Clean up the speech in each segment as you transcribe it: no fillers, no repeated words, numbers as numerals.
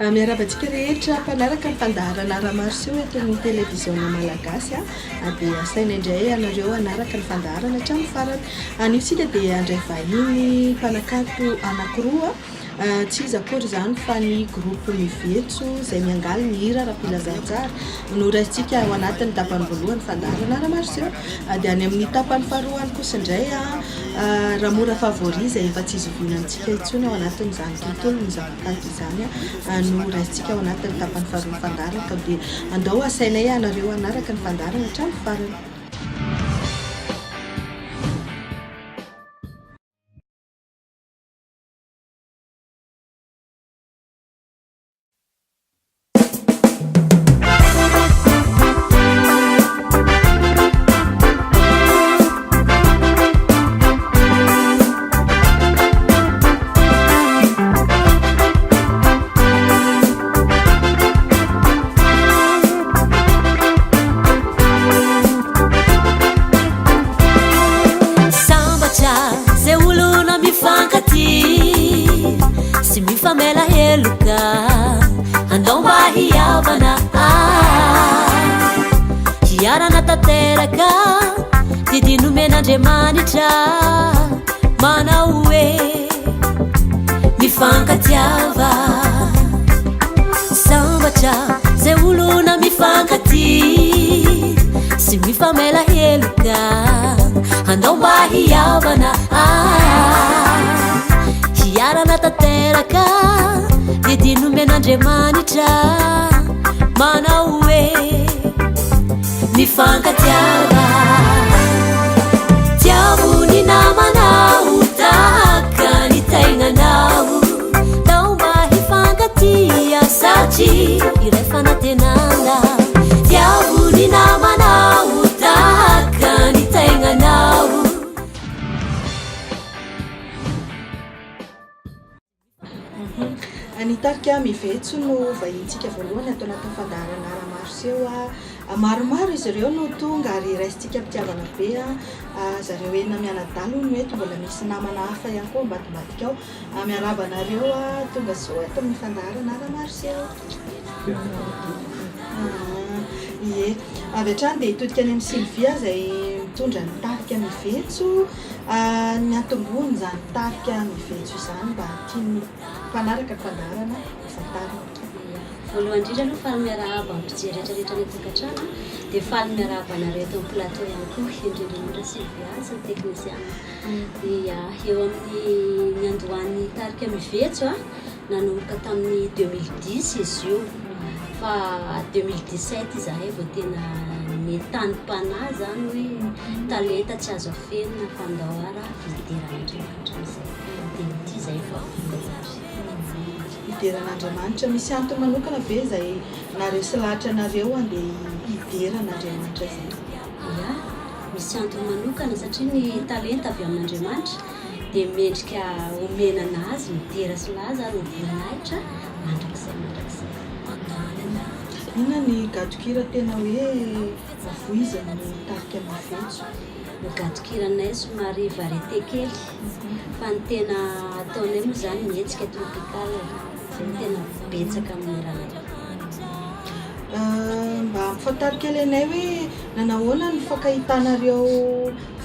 Miarahaba antsika rehetra mpanaraka ny fandaharana Ramaroseho eto amin'ny televiziona malagasy dia asaina indray ianareo hanaraka ny fandaharana hatramin'ny farany. Anio isika dia handray vahiny mpanakanto anankiroa. Tsy iza akory izany fa ny groupe Mivetso izay miangaly ny hira ara-pilazantsara no raisintsika ao anatin'ny tapany voalohany fandaharana Ramaroseho. Dia any amin'ny tapany faharoa any kosa indray Ramora Favori izay efa tsy zoviana amintsika intsony ao anatin'izany tontolon'ny zavakanto izany no raisintsika ao anatin'ny tapany faharoa ny fandaharana ka dia andao asainay ianareo hanaraka ny fandaharana hatramin'ny farany. Sambatra zay olona mifankatia sy mifamela heloka andao mba hihavana hiarana tanteraka didy nomen'Andriamanitra manao hoe mifankatiava sambatra zay olona mifankatia sy mifamela heloka andao mba hihavana hiarana tanteraka didy nomen'Andriamanitra manao hoe mifankatiava tiavo ny namanao tahaka ny tegnanao tao mba hifankatia satria iray fanantenana tiavo ny namanao tahaka ny tegnanao Ny tarika Mivetso no vahinintsika voalohany ato anatin'ny fandaharana Ramaroseho. Maromaro izy ireo no tonga ary raisintsika am-pitiavana be. Zareo enina mianadahy aloha no eto, mbola misy namana hafa ihany koa ambadimbadika ao. Miarahaba anareo tonga soa eto amin'ny fandaharana Ramaroseho. Ie, avy hatrany dia hitodika any amin'i Sylvia izay mitondra ny tarika Mivetso. Ny antom-bohon'izany tarika Mivetso izany mba tian'ny mpanaraka ny fandaharana ho fantarina. Voalohany indrindra aloha faly miarahaba ny mpijery rehetra rehetra any an-tokantrano dia faly miarahaba anareo eto amin'ny plateau ihany koa indrindra indrindra Sylvia sy ny teknisiana. Dia eo amin'ny niandohan'ny tarika Mivetso a. Nanomboka tamin'ny 2010 izy io fa 2017 izahay vao tena nentanim-panahy izany hoe talenta tsy azo afenina fa ndao ara hidera an'Andriamanitra amin'izay. Dia ity izahay vao tonga ary. Hidera an'Andriamanitra. Misy antony manokana ve izay naharesy lahatra anareo handeha hidera an'Andriamanitra izay? Ya, misy antony manokana satria ny talenta avy amin'Andriamanitra dia mendrika omena anazy ny dera sy laza ary ny voninahitra mandrakizay mandrakizay. Inona ny gadon-kira tena hoe voizin'ny tarika Mivetso? Ny gadon-kiranay somary variété kely fa ny tena ataonay moa izany mihetsika tropical, izay no tena betsaka amin'ny hiranay. Mba ampifantaro kely anay hoe nanahoana ny fankahitanareo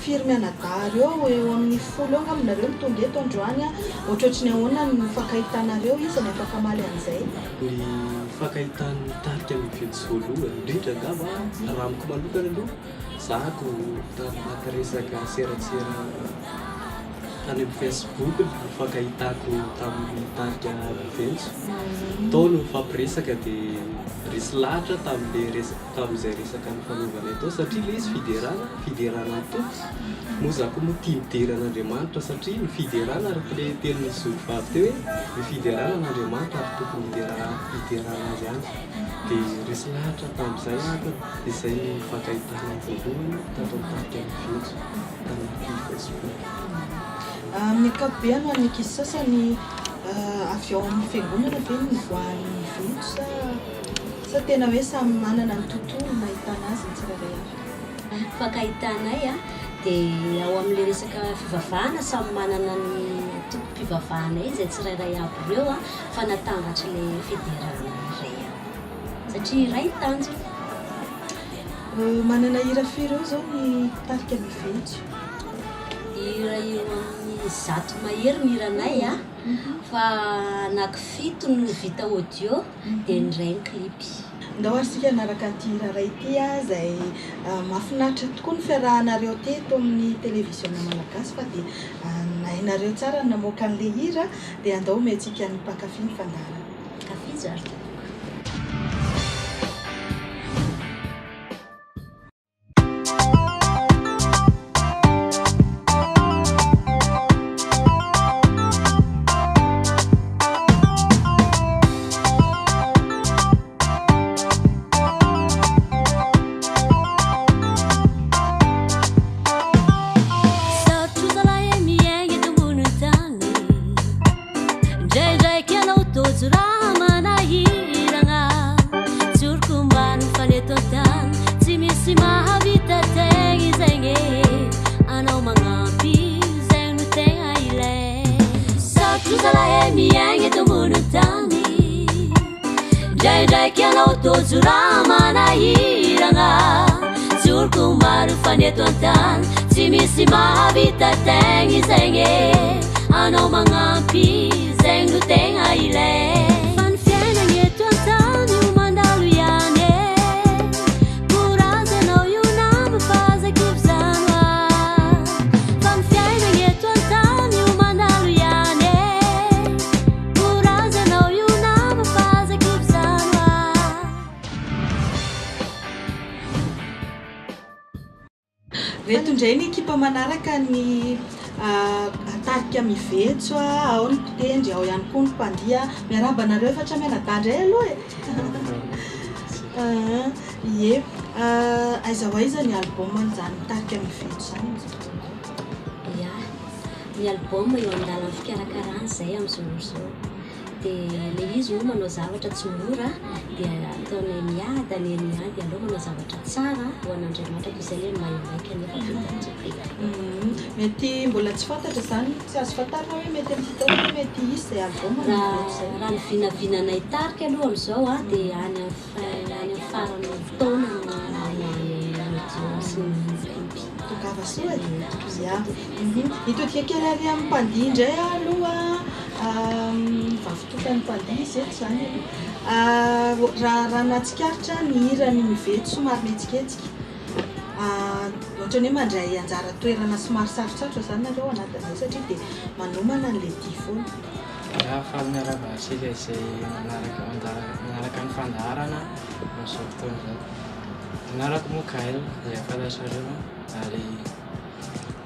Firy mianadahy reo? Eo amin'ny folo eo angamba nareo no tonga eto androany a! Ohatrohatry ny ahoana ny fankahitanareo? Iza no afaka hamaly an'izay? Ny fankahitan'ny tarika Mivetso voalohany indrindra angamba raha amiko manokana aloha, za ko tanaty resaka serasera tany amin'ny facebook no nifankahitako tamin'ny tarika Mivetso, tao no nifampiresaka dia resy lahatra tamin'le resaka. tamin'izay resaka nifanaovanay tao satria ilay izy fiderana, fiderana ny Tompo, moa za koa moa tia midera an'Andriamanitra satria ny fiderana araka ilay tenin'i zoky vavy teo hoe ny fiderana an'Andriamanitra ary tokony hidera hiderana azy ihany dia resy lahatra tamin'izay aho ka dia izay no nifankahitana voalohany tato amin'ny tarika Mivetso tanaty Facebook. Amin'ny ankapobeny ho an'ny ankizy sasany avy ao amin'ny fiangonana ve no nivoahan'ny Mivetso sa Sa tena hoe samy manana ny tontolo nahitana azy ny tsirairay avy? Ny fankahitanay dia ao amin'ilay resaka fivavahana samy manana ny antokom-pivavahana. fivavahanay izay tsirairay aby ireo a, fa natambatry ilay fiderana iray ihany. Satria iray ny tanjona. Manana hira firy eo izao ny tarika Mivenjo? Hira eo amin'ny 100 mahery ny hiranay a, fa anaky fito no vita audio dia ny iray ny clip. Ndao ary isika hanaraka an'ity hira iray ity izay mahafinaritra tokoa ny fiarahanareo teto amin'ny televiziona malagasy fa dia nainareo tsara ny namoaka an'ilay hira dia andao omentsika ny mpankafy ny fandaharana. Ankafizo ary tompoko. Sarotro zalahy miainga eto ambonin'ny tany. Indraindraiky ianao tojo raha manahirana. Tsoriko marina fa ny eto an-tany tsy misy mahavita tegna izegny e. Anao magnampy zegny no tegna ilaina. Sarotro zalahy miainga eto ambonin'ny tany. Indraindraiky ianao tojo raha manahirana. Tsoriko marina fa ny eto an-tany tsy misy mahavita tegna izegny e. Anao magnampy zegny no tegna ilaina. Fa ny fiainana eto an-tany io mandalo ihany e. Courage anao io nama fa aza kivy zany hoa. Fa ny fiainana eto an-tany io mandalo ihany e. Courage anao io nama fa aza kivy zany hoa. Reto indray ny ekipa manaraka ny tarika Mivetso, ao ny mpitendry, ao ihany koa ny mpandihy. Miarahaba anareo efatra mianadahy indray aloha e. Ie, aiza ho aiza ny album an'izany tarika Mivetso izany amin'izao fotoana izao? Ya, ny album eo an-dalan'ny fikarakarana izay amin'izao andro izao. Dia ilay izy moa manao zavatra tsy mora dia ataonay miadana eny ihany dia aleo manao zavatra tsara ho an'Andriamanitra toy izay ilay maimaika nefa vita tsipika. Mety mbola tsy fantatra izany, tsy azo fantarina hoe mety amin'ity taona ity mety hisy izay album Raha raha ny vinavinanay tarika aloha amin'izao a dia any amin'ny fin any amin'ny faran'ny taona no hamoahana ny audio sy ny clip. Tongava soa e. Ya. Hitodika kely ary amin'ny mpandihy indray aho aloha. Vavitokan'ny mpandihy izy eto izany aloha. Raha raha nahatsikaritra ny hiran'ny Mivetso somary mihetsiketsika. Ohatran'ny hoe mandray anjara toerana somary sarotsarotra izany nareo ao anatin'izay satria dia manomana an'ilay dihy foana. Ya, faly miarahaba antsika izay manaraka manaraka ny fandaharana amin'izao fotoana izao. Anarako moa Gaël, izay fantatrareo ary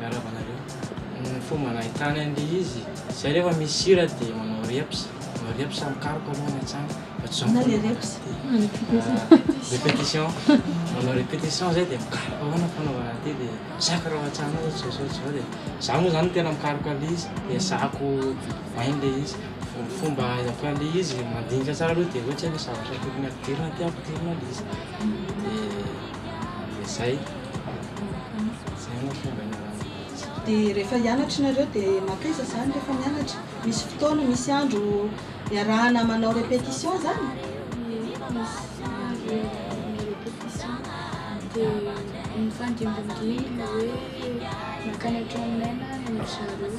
miarahaba anareo. Ny fomba nahitana an'ilay izy, izay rehefa misy hira dia manao reps, manao reps mikaroka aloha ny an-tsena. Fa tsy izao Inona ny ilay fanaovana reps? azy. Répétition, manao répétition zay dia mikaroka ahoana fanaovana aty dia saka raha ao an-trano ao zao zao zao dia za moa zany tena mikaroka an'ilay izy dia ezahako mahay ilay izy. Ny fomba ahaizako an'ilay izy mandinika tsara aloha dia ohatra hoe misy zavatra tokony ampidirina aty ampidirina ilay izy dia zay. Zay no fomba ianarana azy. Dia rehefa hianatra nareo dia mankaiza izany rehefa mianatra? Misy fotoana, misy andro iarahana manao répétition izany? Ie, misy andro iarahana répétition dia mifandimbindimby hoe mankany an-tranonay na any amin-dry zareo.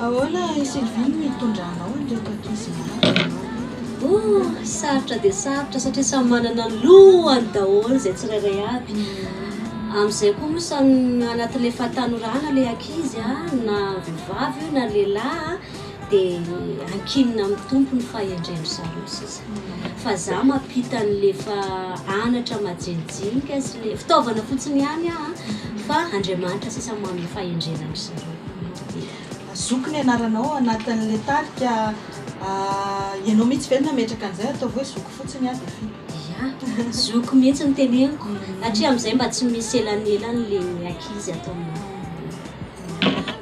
Ahoana i Sylvie no hitondranao an'ireto ankizy maro dia maro ireto? Oh, sarotra dia sarotra satria samy manana ny lohany daholo izay tsirairay aby. Amin'izay koa moa samy anatin'ilay fahatanorana ilay ankizy a, na vehivavy io na lehilahy a, dia ankinina amin'ny Tompo ny fahendren-dry zareo sisa. Fa za mampita an'ilay efa anatra majinijinika sy ilay fitaovana fotsiny ihany aho fa Andriamanitra sisa manome fahendrena an-dry zareo. Zoky ny anaranao ao anatin'ilay tarika, ianao mihitsy ve no nametraka an'izay? Ataovy hoe zoky fotsiny aho dia vita. Ya, zoky mihitsy no teneniko satria amin'izay mba tsy misy elanelany ilay ankizy ato aminay.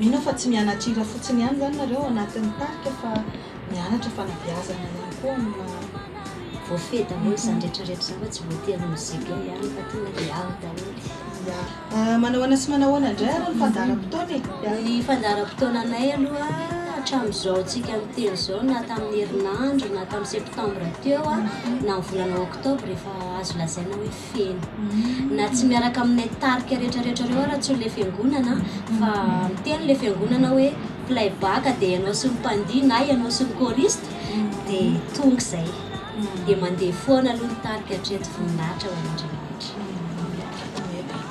Mino aho fa tsy mianatra hira fotsiny ihany izany nareo ao anatin'ny tarika fa mianatra fanabeazana ihany koa amina. Voafehy daholo izany rehetra rehetra izany fa tsy voatery mozika ihany fa tonga dia ao daholo. Ya. Manahoana sy manahoana indray ary ny fandaharam-potoana e? Ny fandaharam-potoananay aloha Hatramin'izao tsika miteny izao na tamin'ny herinandro na tamin'ny septembre teo na ny volana octobre efa azo lazaina hoe feno. Na tsy miaraka aminay tarika rehetrarehetra ireo ara tsy ilay fiangonana fa miteny ilay fiangonana hoe playback dia ianao sy ny mpandihy na ianao sy ny choriste dia tonga izay. Dia mandeha foana aloha ny tarika hatreto voninahitra ho an'Andriamanitra.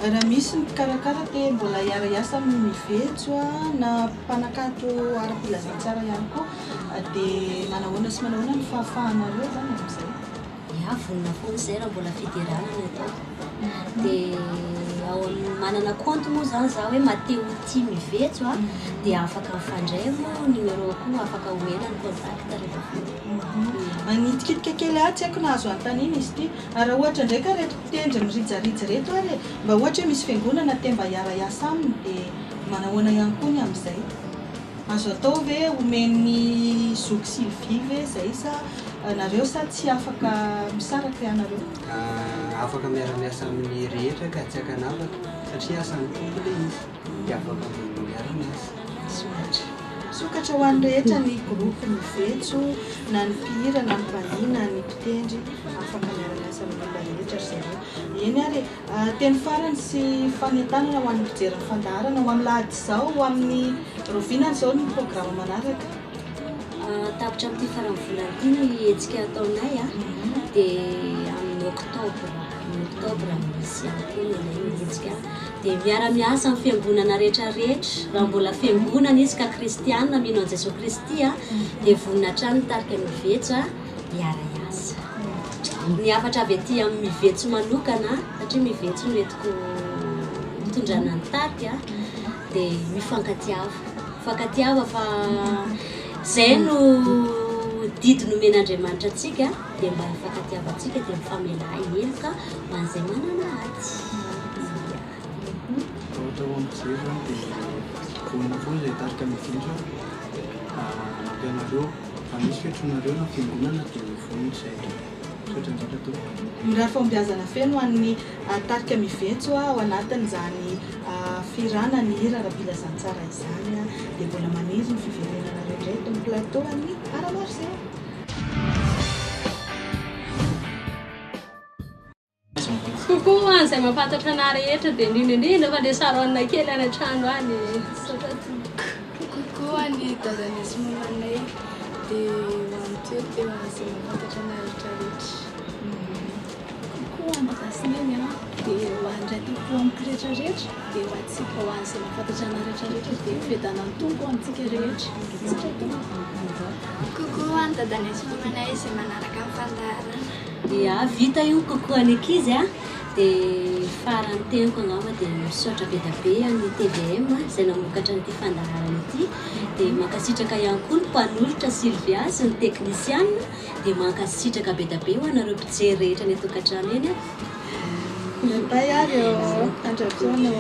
Raha misy ny mpikarakara te mbola hiara-hiasa amin'ny Mivetso na mpanakanto ara-pilazantsara ihany koa dia manahoana sy manahoana ny fahafahanareo izany amin'izay? Ya, vonona foana izay raha mbola fiderana no atao. Dia ao amin'ny manana compte moa izany za hoe Mathéo Tia Mivetso dia afaka mifandray moa numéro koa afaka omena ny contact rehefa avy eo. Manitikitika kely ahy, tsy haiko na azo anontaniana izy ity. Ary raha ohatra indray ka ireto mpitendry mirijarija ireto ary e, mba ohatra hoe misy fiangonana te mba hiara-hiasa aminy dia manahoana ihany koa ny amin'izay? Azo atao ve omen'ny zoky Sylvie ve izay sa nareo sa tsy afaka misaraka ianareo? Afaka miara-miasa amin'ny rehetra ka tsy ankanavaka satria asan'ny Tompo ilay izy dia afaka miara-miasa. Misokatra. Misokatra ho an'ny rehetra ny groupe ny vetso na ny mpihira na ny mpandihy na ny mpitendry afaka miara-miasa amin'ny olona rehetra ry zareo. Eny ary e. Teny farany sy fanentanana ho an'ny mpijery ny fandaharana ho amin'ny lahady izao, ho amin'ny rahoviana izao ny programa manaraka? Tapitra amin'ity faran'ny volana ity ny hetsika ataonay dia amin'ny octobre, amin'ny octobre misy ihany koa ny anay ny hetsika. Dia miara-miasa amin'ny fiangonana rehetra rehetra, raha mbola fiangonana izy ka kristiana mino an'i Jesoa Kristy dia vonona hatrany ny tarika Mivetso hiara-hiasa. Ny hafatra avy aty amin'ny Mivetso manokana, satria Mivetso no entiko hitondrana ny tarika, dia mifankatiava. Mifankatiava fa izay no didy nomen'Andriamanitra antsika, dia mba hifankatiavantsika dia mifamelà heloka ho an'izay manana ady. Ia. Ohatra ho an'ny mpijery izany dia vonona foana izay tarika Mivetso hanampy anareo. Raha misy fiantsoanareo na fiangonana dia vonona izahay. Misaotra indrindra tompoko. Mirary fahombiazana feno ho an'ny tarika Mivetso ao anatin'izany fihirana ny hira ara-pilazantsara izany dia mbola maniry ny fiverenanareo indray eto amin'ny plateau an'ny Ara-Maroseho. Coucou ho an'izay mahafantatra anah rehetra dia indrindra indrindra fa le Sharon kely any an-trano any. Misaotra tompoko. Coucou ho an'i dadanay sy mamanay dia ho an'i Toery dia ho an'izay mahafantatra anah rehetra rehetra. Coucou ho an'i dada sy neny an, dia ho an'ny ray tampo amiko rehetra rehetra dia ho antsika ho an'izay mahafantatra anah rehetra rehetra dia fiadanan'ny Tompo ho amintsika rehetra. Misaotra tompoko. Coucou ho an'i dadanay sy mamanay izay manaraka ny fandaharana. Ya, vita io coucou any ankizy a, dia farany teniko angamba dia misaotra be dia be an'ny tvm izay namokatra an'ity fandaharana ity, dia mankasitraka ihany koa ny mpanolotra Sylvia sy ny teknisiana, dia mankasitraka be dia be ho anareo mpijery rehetra any an-tokantrano eny a. Bye ary ô, andra-poana ô.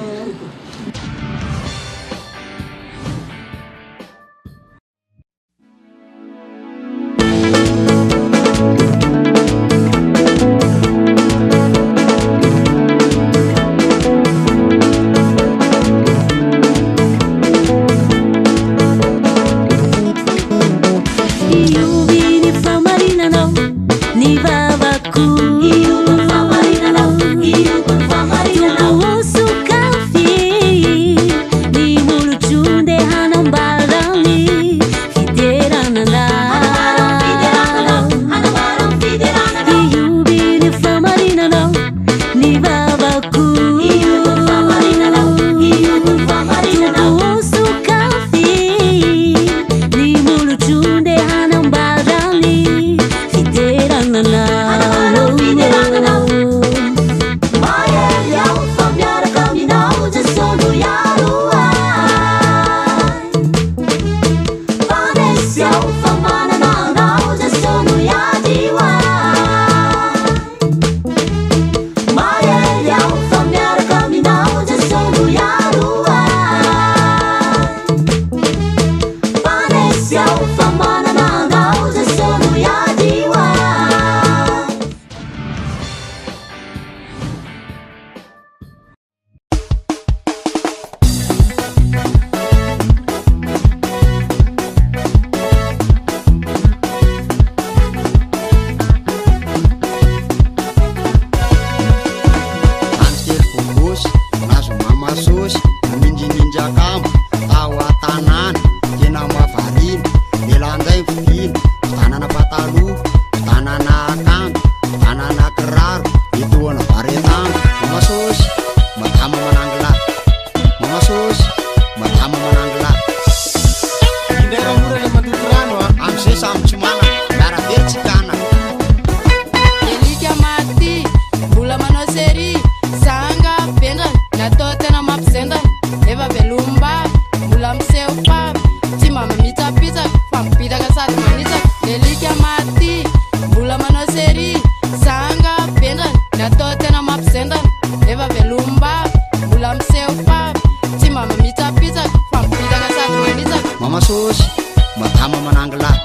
manangy lahy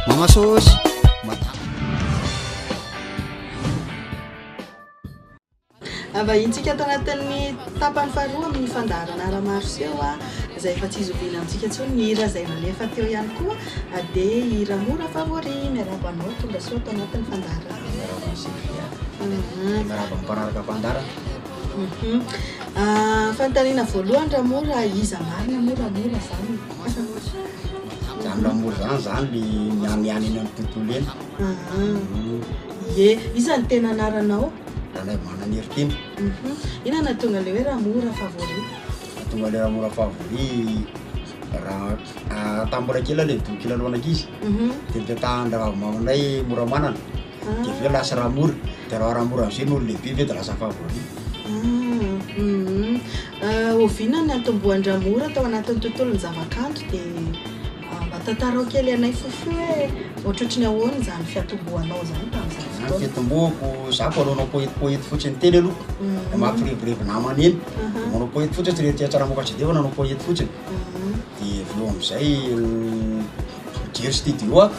Mama sôsy madama. Vahintsika ato anatin'ny tapany faharoa amin'ny fandaharana Ramaroseho izay efa tsy izoviana amintsika intsony ny hira izay nalefa teo ihany koa dia hira mora favori. Miarahaba anao tonga soa ato anatin'ny fandaharana. Miarahaba an'i Sylvia. Dia miarahaba ny mpanaraka fandaharana. Fanontaniana voalohany Ramora, iza marina moa Ramora izany? Izany Ramora izany izany le mianiany eny amin'ny tontolo eny. Ie, iza no tena anaranao? Ralaimanana Heritiana. Inona no nahatonga ilay hoe Ramora favori? Nahatonga ilay Ramora favori, raha tamin'ny mbola kely aho ilay nidoky kilalao an'ankizy, dia nitetahan'ny rahavavy-mamanay Moramanana, dia avy eo lasa Ramora, dia raha Ramora amin'izay no olon-dehibe avy eo dia lasa favori. Oviana no niantombohan-dRamora tao anatin'ny tontolon'ny zavakanto dia Mba tantarao kely anay Foufi hoe ohatrohatry ny ahoana izany fiatombohanao izany tamin'izany Ny fotoana. fiatombohako, za koa nanao poety poety fotsiny teny aloha, de mampirevirevy namana eny, de manao poety fotsiny tsy rehetra Tsaramoka tsy de fa nanao poety fotsiny, de avy eo amizay mijery studio aho,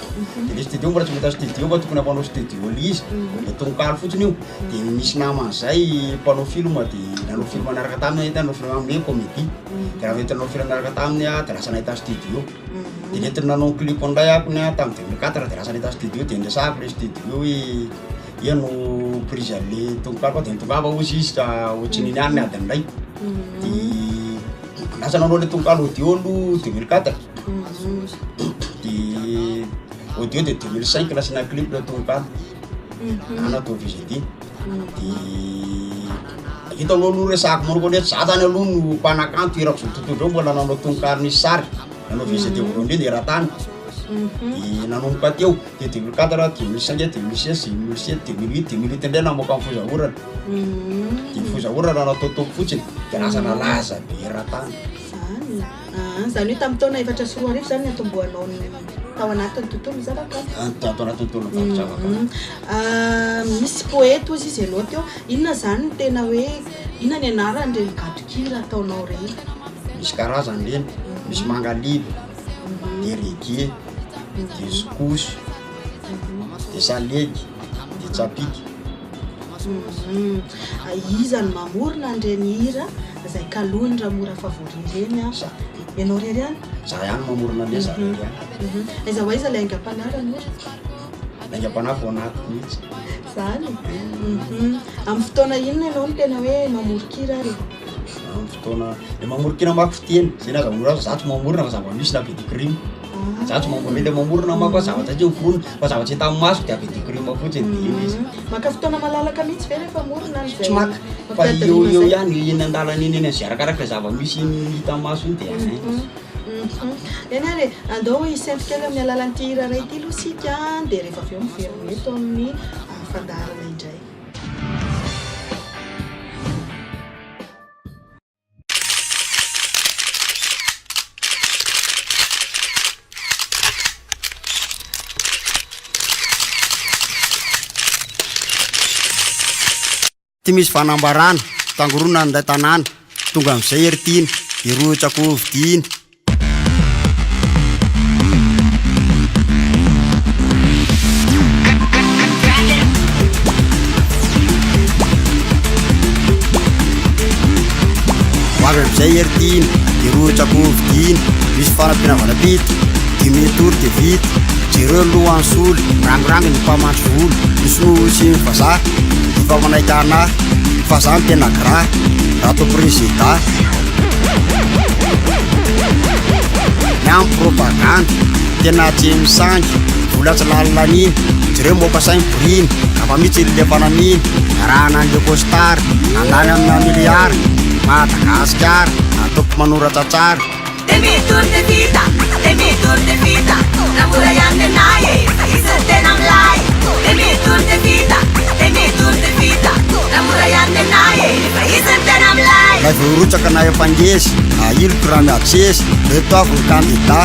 de le studio mbola tsy mahita studio fa tokony hampanao studio le izy, le tononkalo fotsiny io, de nisy namana zay mpanao film de nanao film niaraka taminy aho, nanao film amin'ny hoe comédie. De raha nety nanao film niaraka taminy aho de lasa nahita studio, de nentiny nanao clip indray aho kony tamin'ny 2004 de lasa nahita studio de niresahako le studio hoe ia no prise an'le tononkalo de nitongava hozy izy ka ohatrin'iny ihany ny adiny iray, de lasa nanao le tononkalo audio aloha 2004 de audio de 2005 nasiana clip le tononkalo, na natao VGD. De eto aloha aloha resahako manokana hoe za zany aloha no mpanakanto erak'izao tontolo izao mbola nanao tononkalo nisy sary, nanao VCD voalohany indrindra eran-tany, de nanomboka teo de 2004, 2005, 2006, 2007, 2008, 2008 indray namoaka ny foza orana, de ny foza orana nataotaoko fotsiny de lasa nalaza be eran-tany. Zany ah, zany hoe tamin'ny taona 2004 zany niantombohanao ny tao anatin'ny tontolon'ny zavakanto. Tato anatin'ny tontolon'ny zavakanto. Misy poety hozy izy ianao teo, inona zany no tena hoe inona ny anaran'ireny gadon-kira ataonao ireny? Misy karazany ireny, misy mangaliba, de reggae, de soukous, de salegy, de tsapiky. Iza no mamorona an'ireny hira izay kaloin'i Ramora Favori ireny an? Za. Ianao irery ihany? Za ihany mamorona an'ireny, za irery ihany. Aiza ho aiza ilay aingam-panahy Ramora? Aingam-panahy vao anatiko mihitsy. Zany? Amin'ny fotoana inona ianao no tena hoe mamoron-kira ary e? Amin'ny fotoana, le mamoron-kira manko fiteny, zay no azahoana azy, za tsy mamorona fa zava-misy na be dikrimo. Za tsy mamorona, le mamorona manko zavatra tsy miforona fa zavatra hita amin'ny maso de avy dikrimo fotsiny de iny izy. Maka fotoana malalaka mihitsy ve rehefa mamorona an'izay Tsy maka fa eo eo ihany, eny an-dalana eny eny zay arakaraka le zava-misy iny hita maso iny de hay. Eny ary e, andao hisento kely amin'ny alalan'ity hira iray ity aloha isika dia rehefa avy eo miverina eto amin'ny fandaharana indray. Ty misy fanambarana, tangorona ny ray tanàna, tonga amin'izay ery tiana, hirotsaka ho vidiana. Ho avy amin'izay hery tiana, hirotsaka ho vidiana, misy fanampiana valapita, dimy tour de vita, jereo ny lohan'ny sola, mirangorango ny mpamatsy vola, ny sinoa sy ny vazaha, efa manaiky anah, fa za no tena gras, raha atao prezida. Ny ampy propagande, tena tsy misangy, vola tsy lany laniana, jereo moka sainy borina, Hafa mihitsy le fanamiana, niarahana an'le costard, nandany amina milliard, Madagasikara, ataoko manoratra tsara. Demi tour de vita, demi tour de vita, raha mora ihany nenahy e, fa izy no tena milay. Demi tour de vita, demi tour de vita, raha mora ihany nenahy e, fa izy no tena milay. Na vao rotsaka na efa ngeza, ahiliko raha miady seza, reto avy ny kandida,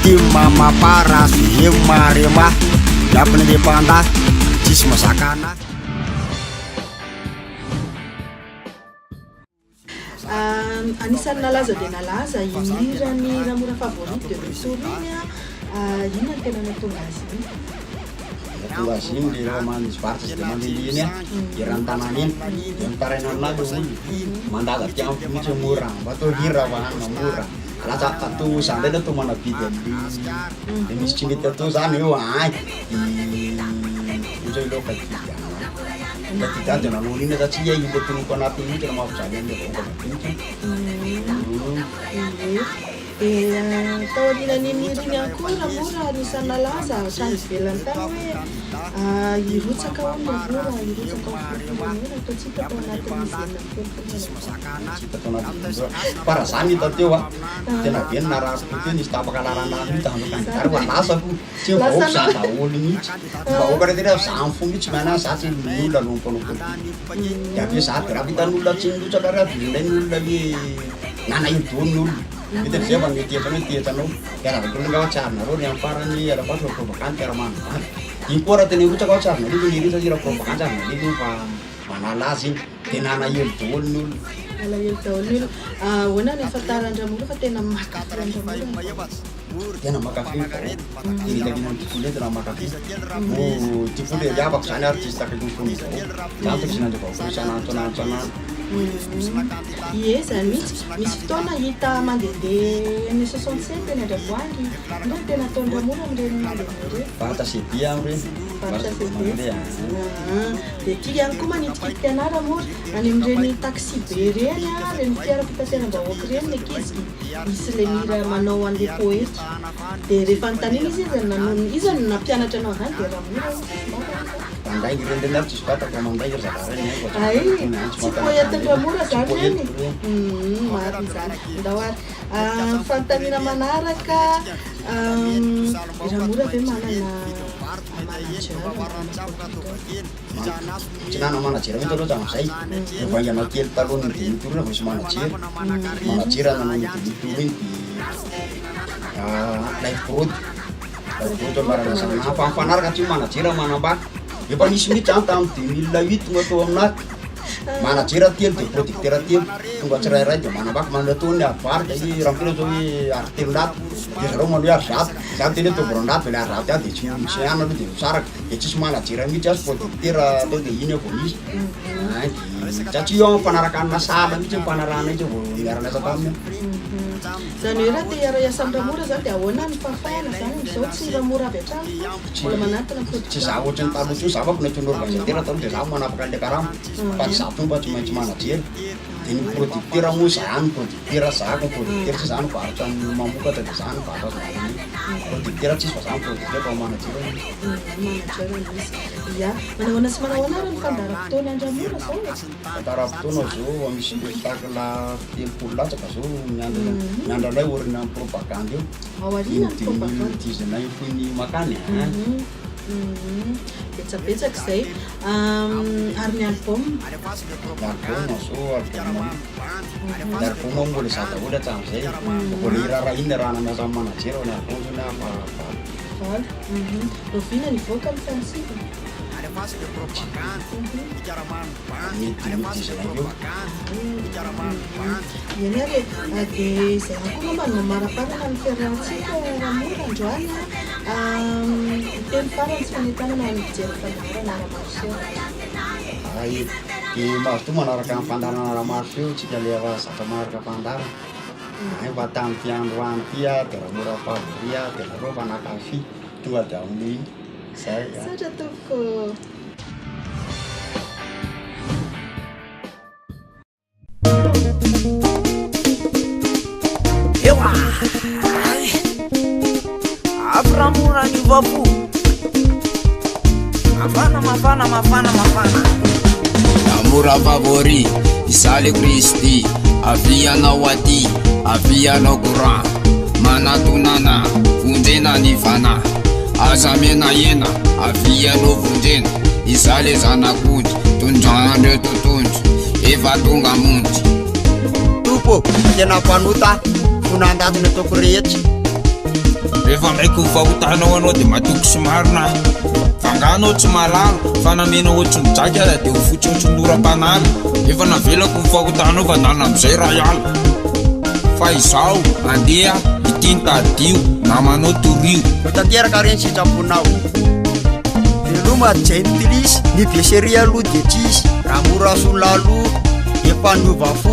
tim mapar hvm arema. Miampy ny mpanda, tsisy mazaka anah. Anisan'ny nalaza dia nalaza iny hiran'i Ramora Favori de Retour iny. Inona no tena nahatonga azy iny? Nahatonga azy iny le rehefa misy varotra tsy de mandehandeha iny an, eran'ny tanàna iny, de mitaraina aminahy le olona, mandaza aty amiko mihitsy hoe mora, mba atao hira fa hanina mora, lasa atao za ndray atao manabidy an'le le misy tsy mety atao zany eo ahy, de ohatra hoe laoka tadidy anahy, tadidy ahy de nanao an'iny aho satria iny le tonoko anatiny mihitsy no mampijaly an'le vahoaka madinika. Ie. Dia taorianan'iny hira iny ihany koa Ramora anisan'ny nalaza hatrany ivelany tany hoe hirotsaka hono Ramora, hirotsaka ho filoham-pirenena, toa tsy hita tao anatin'izy 36 Tsy hita tao anatin'izy 36. Fa raha za no hita teo an, tena be ny narary fo teo, nisy tapaka lalana mihitsy hanao candidat fa lasa fo, tsy hoe vahoaka za daholo mihitsy, ny vahoaka rehetra rehetra za fo mihitsy mianahy za tsy ny olona no mpanao politika, de avy eo za de raha vitan'olona tsy nirotsaka ary aho de indray ny olona hoe nanahelo daholo ny olona. Mety amizay fa mety etra anao ty anao de raha avy angamba tsy arinareo ry amin'ny farany alafaso fa propagande karaha manivany iny koa raha tena hirotsaka aho tsy arinareo iny ry satria raha propagande tsy arinareo iny fa manala azy iny de nanahelo daholo ny olona. Nalahelo daholo ny olona. Ahoana ny ahafantaran-dRamoro fa tena mankafy an-dRamoro ny vahoaka? Tena mankafy ny vahoaka, tena hitako eny amin'ny tontolo eny tena mankafy. Moa ty koa le havako zany artiste akaiky ny fon'ny vahoaka, zany tokony asiana an'ireo vahoaka isan'andro isan'andro isan'andro. Ie, izany mihitsy. Misy fotoana hita mandehandeha eny 67 eny Andravoahangy. Inona no tena ataon'i Ramoro amin'ireny mandehandeha ireny? Varotra CD amin'ireny. Varotra CD. Dia tia ihany koa manitikitika anà Ramoro. Any amin'ireny taxi be ireny, ireny fiara fitateram-bahoaka ireny ny ankizy misy ilay mihira manao an'ilay poety. Dia rehefa anontaniana izy iza no nanao, iza no nampianatra anao an'izany dia Ramoro hoy izy, tsy fantany izany. Mandainga ireny ireny ary tsisy vatako fa mandainga ry zalahy ireny haiko fa Hay, tsy tsy poety Ramora zany ireny e. Marina izany. Ndao ary. Fanontaniana manaraka, i Ramora ve manana manager na producteur? Tsy nanana manager mihitsy aloha hatramin'izay. Vao vaingana kely talohan'ny demi tour iny vao nisy manager. Manager nanao ny demi tour iny dia Live Prod. Live Prod ambarana zany. Fa mifanaraka tsy manager manambady. Efa nisy mihitsy zany tamin'ny 2008 tonga tao aminahy. Manager telo dia producteur telo. Tonga tsirairay dia manambady. Manome atao ny aro vary dia hoe raha miteny zao hoe aro 300 dia zareo manome aro 100. Za miteny hoe ataovy 200 dia le aro 100 ihany dia tsy tsy ihany aloha dia misaraka. Dia tsisy manager mihitsy aho sy producteur atao dia iny aho vao nisy. Ay dia satria io mifanaraka amina sahala mihitsy ny fanarahana izy vao niara-niasa taminy aho. Izany hoe raha te hiara-hiasa amin'i Ramora izany dia ahoana ny fahafahana izany amin'izao? Tsy Ramora avy hatrany fa mbola manantona producteur. Tsy za ohatran'ny taloha intsony, za manko nantsoin'ny organisateur taloha dia za no manapaka an'ilay karama fa tsy za tompo fa tsy maintsy manager. Dia ny producteur moa za no producteur, za no producteur satria za no varotra ny mamokatra dia za no varotra azy manome. Producteur tsisy fa za no producteur fa manager no misy. Manager no misy. Ya. Manahoana sy manahoana ary ny fandaharam-potoana an-dRamora zao e? Fandaharam-potoana zao efa misy spectacle 30 latsaka zao miandry miandry anay aorian'ny propagande eo. Aoriana ny propagande. Iny 2019 fohy ny makany a. Betsabetsaka izay. Ary ny album? Ny album zao album ny album moa mbola za daholo hatramin'izay. Mbola hiraharahiana raha namiasa amin'ny manager fa ny album zao ny ahy fa valo. Valo. Oviana nivoaka ny fanisivana? Ny 2019 eo. Eny ary e, dia izay ihany koa angamba no mamaraparana ny fiarahantsika Ramora androany a. Teny farany sy fanentanana ho an'ny mpijery ny fandaharana Ramaroseho. Ay, dia mazotoa manaraka ny fandaharana Ramaroseho tsika le efa zatra manaraka fandaharana. Ay mba tamin'ity androany ity aho dia Ramora favori aho dia nareo efa nankafy tonga dia amin'ny zay. Misaotra tompoko. Ewa! Avy ramora niova fo. Mafana, mafana, mafana, mafana. Ramora favori, izaho le Kristy. Avia anao aty, avia anao courant. Manatonana, vonjena ny fanahy. Aza menahena, avia anao vonjena. Izaho le zanak'ondry, tondrahan'ireo totohondry. Efa tonga hamonjy. Tompo ô, tena mpanota aho, fo nandady ny ataoko rehetra. Rehefa miaiky ny fahotanao anao dia matoky sy marina aho. Fa angaha anao tsy mahalala fa na mena ohatry ny jaky aza dia ho fotsy ohatry ny oram-panala. Efa navelako ny fahotanao fa ndana amin'izay raha hiala. Fa izaho andeha. Ity ny tadio, namanao torio. Ho tanteraka re ny sitraponao. Veloma Jentilisy, ny be aloha dia tsisy. Raha mora sola aloha, efa niova fo.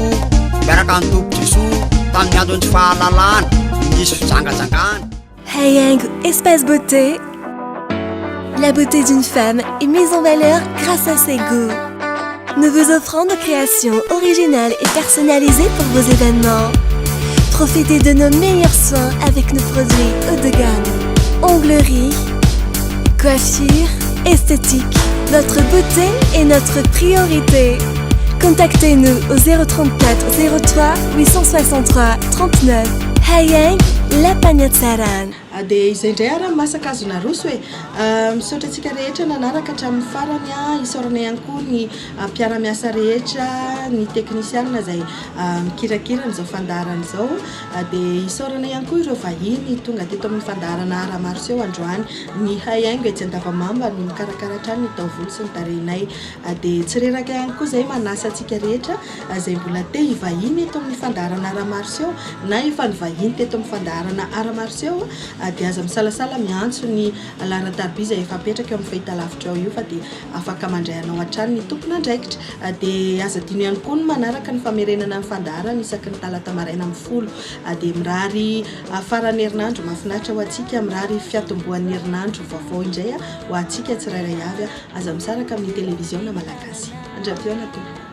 Miaraka ny Tompo Jesoa, tamin'ny andron'ny tsy fahalalana, nisy fijangajangana. Hayang Espace Beauté. La beauté d'une femme est mise en valeur grâce à ses goûts. Nous vous offrons nos créations originales et personnalisées pour vos événements. Profitez de nos meilleurs soins avec nos produits haut de gamme. Onglerie, coiffure, esthétique. Votre beauté est notre priorité. Contactez-nous au 034 03 863 39. Hayang La Pagnatsaran. Ah, dia izay indray ary masaka azo naroso e. Ah, misaotra antsika rehetra nanaraka hatramin'ny farany a. Isaorana ihany koa ny ah, mpiara-miasa rehetra, ny teknisianina izay mikirakira an'izao fandaharana izao. Dia isaorana ihany koa ireo vahiny tonga teto amin'ny fandaharana Ara-maroseho androany. Ny Haihaingo etsy Andavamamba no mikarakara hatrany ny taovolo sy ny tarehinay. Dia tsy reraka ihany koa izay manasa antsika rehetra izay mbola te hivahiny eto amin'ny fandaharana Ara-maroseho na efa nivahiny teto amin'ny fandaharana Ara-maroseho dia aza misalasala miantso ny laharan-tariby izay efa apetraka eo amin'ny fahitalavitra eo io fa dia afaka mandray anao hatrany ny tompon'andraikitra. Dia aza adino ihany koa ny manaraka ny famerenana ny fandaharana isaky ny talata maraina amin'ny folo. Dia mirary faran'ny herinandro mahafinaritra ho antsika, mirary fiatombohan'ny herinandro vaovao indray ho antsika tsirairay avy. Aza misaraka amin'ny televiziona malagasy. Mandra-pihaona tompoko.